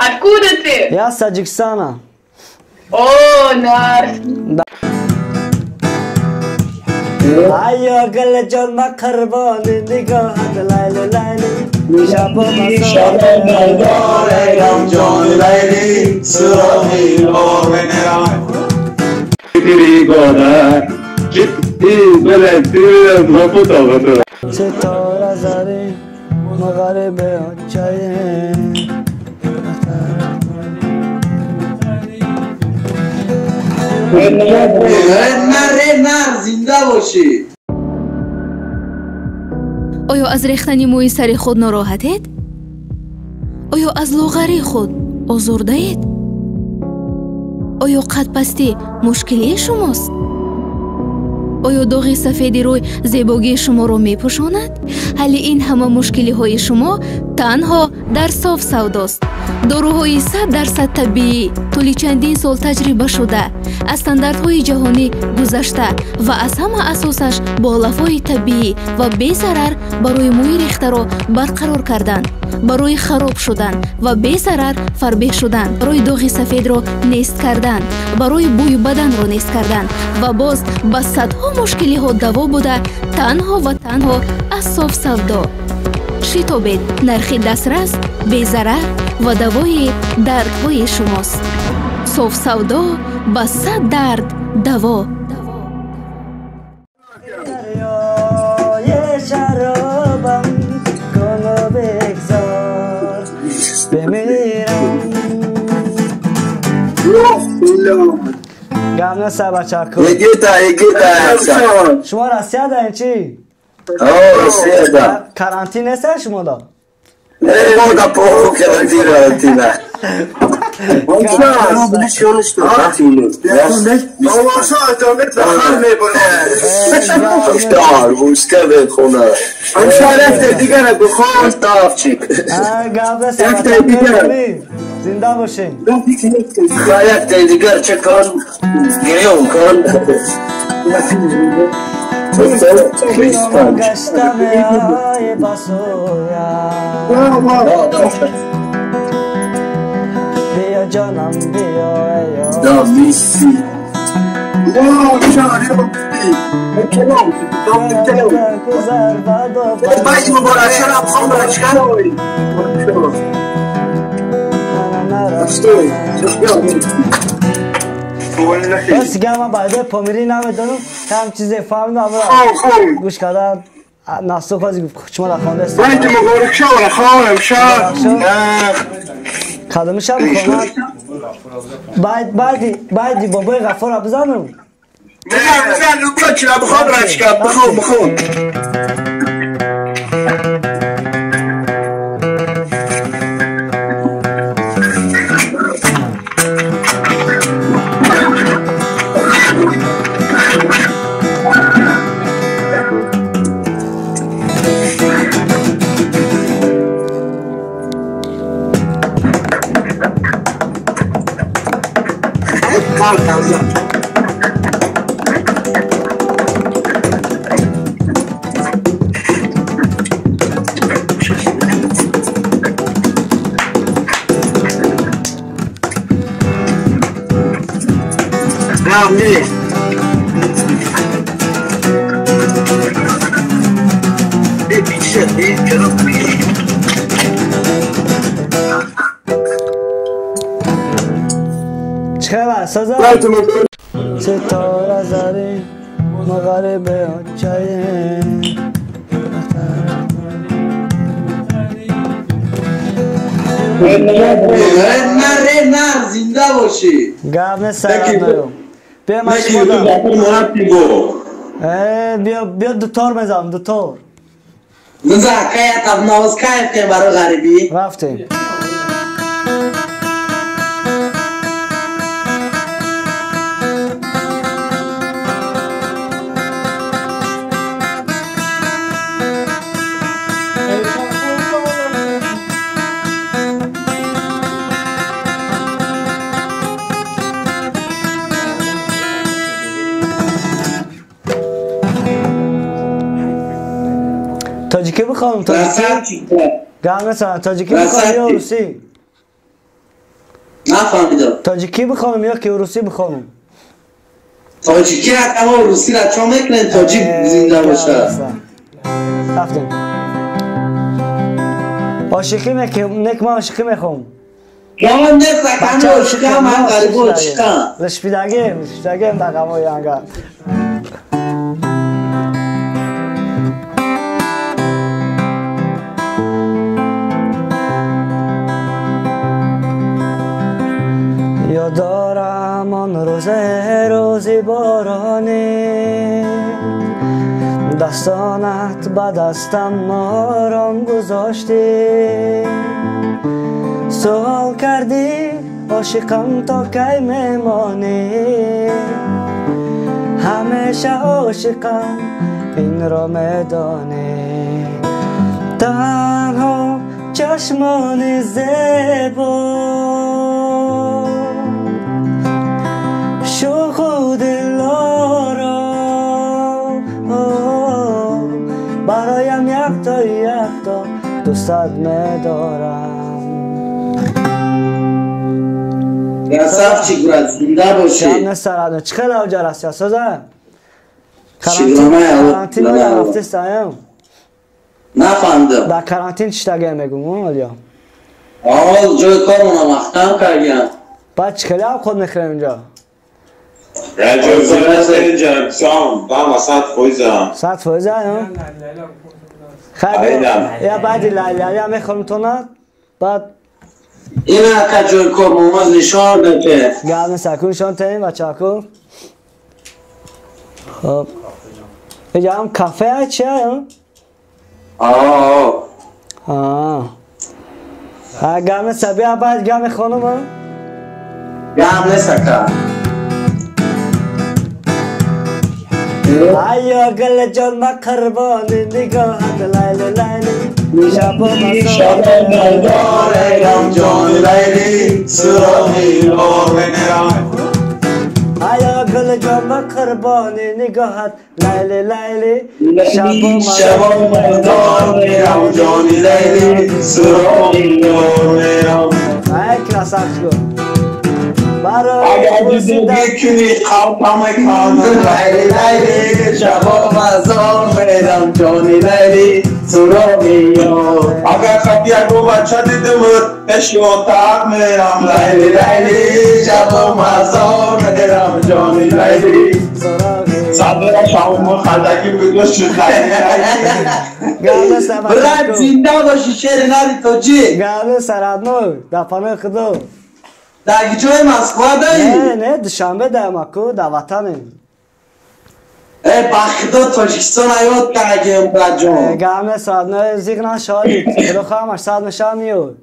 Откуда ты? Я с Таджикистана. О, Нарс. Да. آیا گل جان ما قربان نگاهت لیلی لیلی شب و مسار جان لیلی سراغی آمنه ستاره زری مغرب چای نر زنده باشی. Оё аз рехтани мӯи сари худ нороҳатед? Оё аз лоғарии худ озурдаед? Оё қадпастӣ мушкилии шумост? Оё доғи сафеди рӯй зебогии шуморо мепӯшонад? Ҳалли ин ҳама мушкилиҳои шумо танҳо дар соф савдост. Доруҳои 100% табиӣ, тӯли чандин сол таҷрибашуда, аз стандартҳои ҷаҳонӣ гузашта ва аз ҳама асосаш бо алафҳои табиӣ ва безарар барои мӯи рехтаро барқарор кардан, барои хароб шудан ва безарар фарбеҳ шудан, барои доғи сафедро нест кардан, барои бӯи баданро нест кардан ва боз ба садҳо мушкилиҳо даво буда танҳо ва танҳо аз соф савдо. Шитобед, нархи дастрас, безарар ва давои дардҳои шумост. Соф савдо ба сад дард даво. گم نسه بچه کن. شما رسیه دارین چی؟ رسیه دارم. کرانتین نیست شما دا؟ نه ما دا پاکو کرانتین نه. زنده باشین. دیگر چه کن گریون کن گشتم ای بسویا بیا جانم بیا ای بس دیگه من بعد پامیری نمیدونم هم چیز فهمیدم گوش کردن ناسو خواهی گفت شما در خوانده است باید مبارک شو خانم شد کدوم شب خواند باید باید باید بابای غفار را بزنم. نه بزن لوکا چرا بخواب رشکم بخواب بخواب. ستاره زری مغرب چای نر نر زنده باشی. گم نسرم بیا بیا بیا دوتار میزنم دوتار بزن کایت اب نواز کایت که برای غریبی رفتیم. تاجیکی بخوام تاجیکی گم مثلا تاجیکی بخوام یا روسی؟ Нафаҳмидам. Тоҷикӣ бихонам ё ки русӣ бихонам? Тоҷикӣ акамо русӣ ра чо мекунем, тоҷик зинда бошад. Рафтем. Ошиқӣ нек, ман ошиқӣ мехоҳам. Ман нест аками ошиқам, ман ғарибо ошиқам. Лишпидагем, лишпидагем дар ғамои анга. Ёд дорам он рӯзе, рӯзи боронӣ, дастонат ба дастам ором гузоштӣ, суол кардӣ ошиқам то кай мемонӣ, ҳамеша ошиқам инро медонӣ, танҳо чашмони зебо шӯху дилоро бароям якто якто дӯстат медорам. Красавчик, брат, зинда бошӣ. Чӣ хел авҷа расия соза? Карантин оя рафтистаем? Нафаҳмидам. Дар карантин чиштагем мегум, олия? Ҳол ҷои кормона маҳкам кардем. Баъд чӣ хеле авқот мехӯрем инҷо? 100%. خیلی یا بعدی لیلی هم میخورم تو نه بعد این اکا جوی کار موماز نشان ده گرم سکون شان تاییم بچه هاکو. خب اینجا هم کافه چیه هم؟ آه آه آه گرم سبیه بعد گرم خانم هم؟ گرم نیست اکا. آیا گل جان ما قربان نگاهت لیلی لیلی شب و مزار جان لیلی سراغی آیا گل جان ما قربان نگاهت لیلی لیلی شب و مزار جان لیلی سراغی ای کراسافچ اگر زندگی کنی قلبم کامل لیلی لیلی شبا مزار میرم جانی لیلی سراغی اگر خطی اگو بچه دیدم پیش اتاق میرم لیلی لیلی شبا مزار میرم جانی لیلی صدر شام خدکی بگو شد لیلی لیلی. برای زنده باشی شعر نری توجی گرم سرادنو در پناه خدا. در جای مسکو دایی؟ نه نه دوشنبه در مکو در وطنیم. ای بخدا تاجیکستان ایاد کردیم براد جان. گرم سرادنو زیغ نشادید. خدا خواهم صد نشان میاد.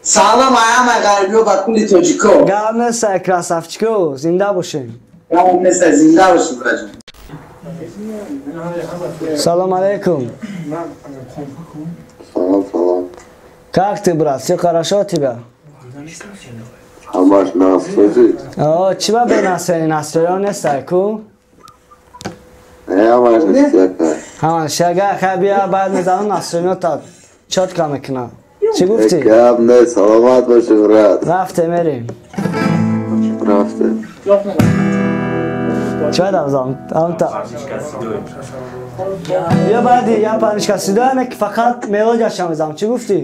سلام ایم غربی و با کلی تاجیکو. گرم سر کراسافچکو زنده باشین. گرم سر زنده باشین براد جان. سلام علیکم. سلام سلام. Как ты, брат? Все хорошо у тебя? ҳамаш насозӣ. О, чӣ ба бенасрӣ насриён нестай ку? Не, ҳамаш нестака. Ҳамаш шага хай бия баъд мезанам насриёта чётка мекунам. Чӣ гуфтӣ? Гап не, саломат бошӣ брат. Рафте мерим. Рафте. Чӣ дам амта. Я баъди я парнишка сидоя не ки фақат мелодияша мезанам. Чӣ гуфтӣ?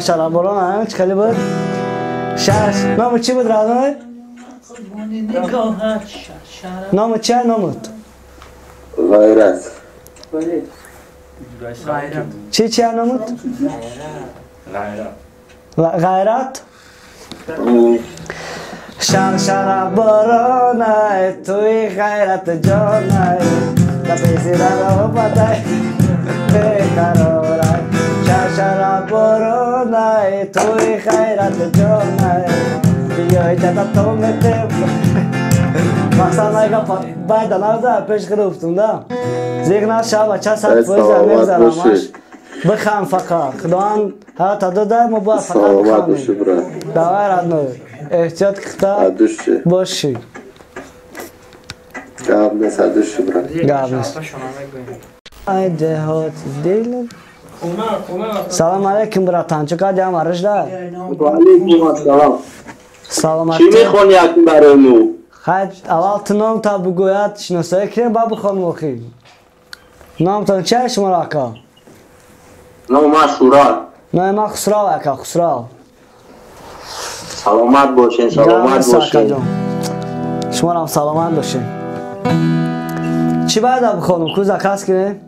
شهر باران چه خیلی بود؟ شهر نام چی بود رادان؟ نام چیه نامت؟ غیرت. چی چیه نامت؟ غیرت. شهر شهر باران توی غیرت جان تپیسی را پتای بیقرارای شهر باران توی غیرت جان بیای جدا تو مته Мақсад майга байда навда пеш гирифтум да. Зег наша бача сад фоиза мегзарамаш. Бихан фақат. Худованд ҳа дода мо бояд фақат биханем. Давай родной. Эҳтиёт кита боши. Гап нест, адуши брат. Гап нест. Ай деҳот дил. Салом алейкум братан, чӣ қадр ҳама рашда? Ва алейкум ассалом. Саломат. Чӣ мехонӣ акнун барои мо? Хай, аввал ту ном та бугӯяд, шиносоӣ кунем, баъд бихонем охир. Номтон чи аст шуморо ака? Номи ман Шурат. Номи ман Хусрав ака, Хусрав. Саломат бошен, саломат бошен. Шуморо ҳам саломат бошен. Чӣ бояд бихонам? Ку заказ кунем?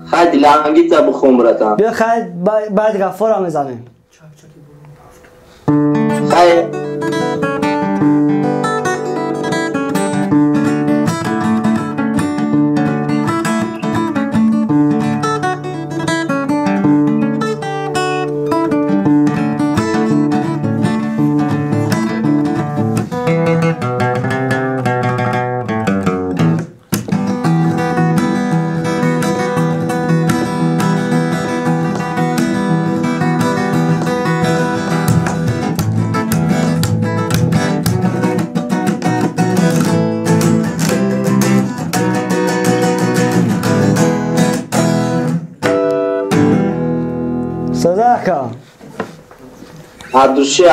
Хай дилангита бихон братан. Биё хай баъд Гаффора мезанем. Хай.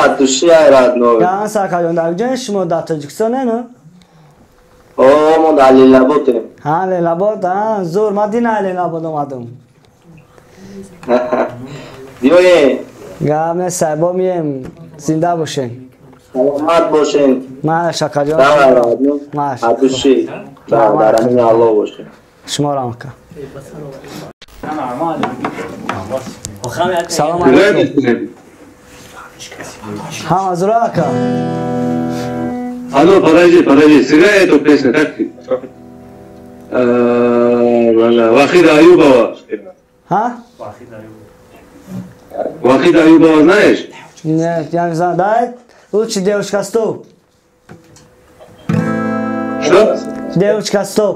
От души, родной. Ган сакалён, дар куҷои шумо дар Тоҷикистон не, ну? О, мо дар Лелаботем. Ҳа, Лелабот, а, зур, ман дина Лелабот омадам. Биёем. Гап нест, сайбо мием, зинда бошем. Саломат бошем. Маш, акаҷон. Давай, родной. Маш. От души. Дар амин Аллоҳ бошем. Шуморо ҳам ака. Салом алейкум. Ҳама зура ака. Алло, подожди, подожди, сыграй эту песню, как ты? Вахида Аюбова. А? Вахида Аюбова знаешь? Нет, я не знаю. Дай лучше девушка стоп. Что? Девушка стоп.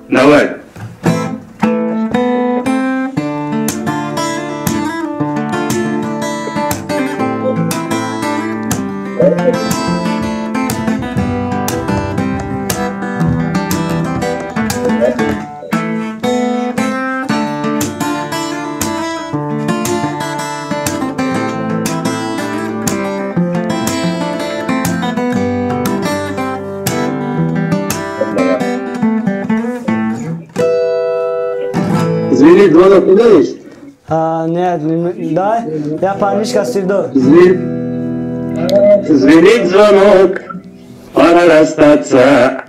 Давай. Звенит звонок, куда есть? А, нет, не, да, я парнишка всегда. Звенит звонок, пора расстаться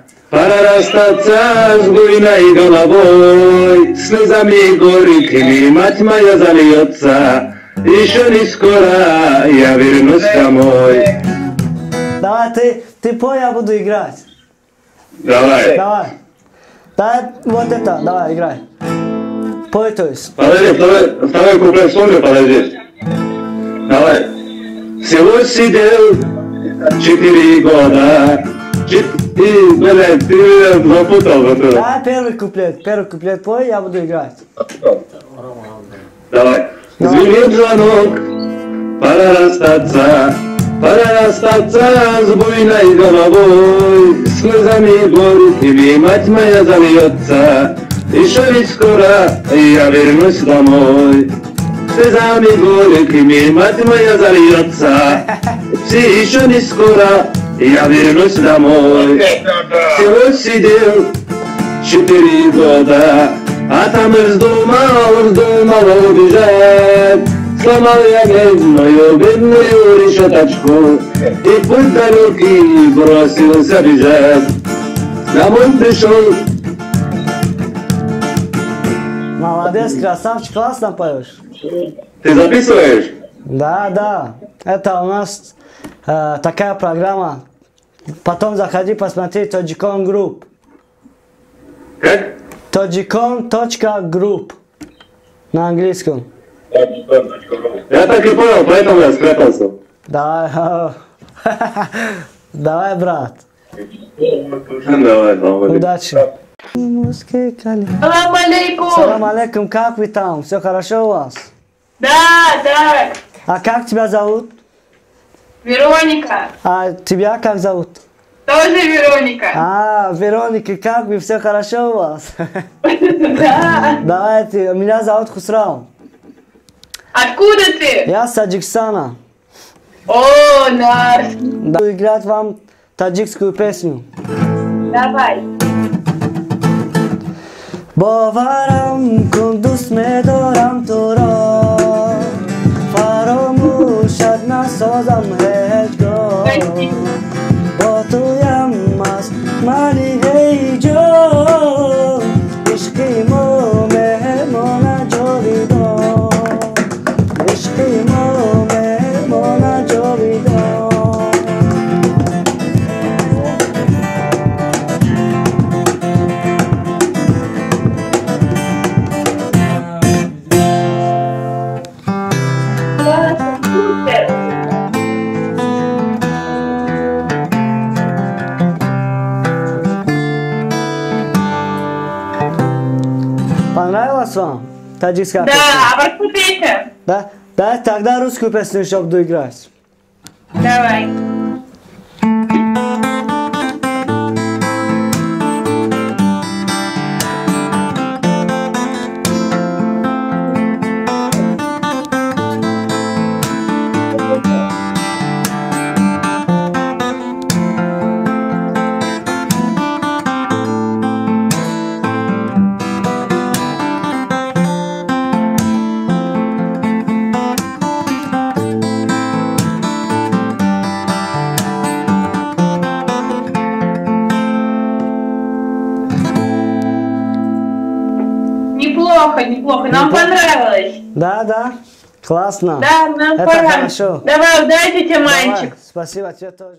с буйной головой, слезами горькими мать моя зальется, еще не скоро я вернусь домой. Давай, ты пой, я буду играть. Давай. Давай. Давай, вот это, давай, играй. Пой, то есть. Подожди, второй куплет вспомню, подожди. Давай. Всего сидел 4 года. 4, блядь, ты меня запутал. Да, первый куплет пой, я буду играть. Давай. Звенит звонок, пора расстаться с буйной головой, слезами горькими мать моя зальется. Еще ведь скоро я вернусь домой. Слезами горькими мать моя зальется. Все еще не скоро я вернусь домой. Всего сидел 4 года, а там и вздумал убежать. Сломал я бедную, бедную решеточку и путь далекий бросился бежать. Домой пришел. Молодец, красавчик, классно поешь. Ты записываешь? Да, да. Это у нас такая программа. Потом заходи, посмотри Тоджикон Групп. Как? Тоджикон.групп. На английском. Я так и понял, поэтому я спрятался. Давай, давай, брат. Давай, давай. Удачи. Салам алейкум. Салам алейкум, как вы там? Все хорошо у вас? Да, да. А как тебя зовут? Вероника. А тебя как зовут? Тоже Вероника. А, Вероника, как вы? Все хорошо у вас? Да. Давайте, меня зовут Хусрав. Откуда ты? Я с Таджикистана. О, nice. Да. Играть вам таджикскую песню. Давай. Боварам кун дӯст медорам туро, фаромӯшат насозам ҳеҷ гоҳ. Бо туям аст мани ҳеҷ ҷо, ишқи мо меҳмона ҷовидон, ишқи мо меҳмона ҷовидон. Понравилось вам таджикская песня? Да, а вот песня. Да? Да, тогда русскую песню еще буду играть. Давай. Неплохо, неплохо. Нам понравилось. Да, да. Классно. Да, нам это понравилось. Хорошо. Давай, удачи тебе, мальчик. Давай. Спасибо тебе тоже.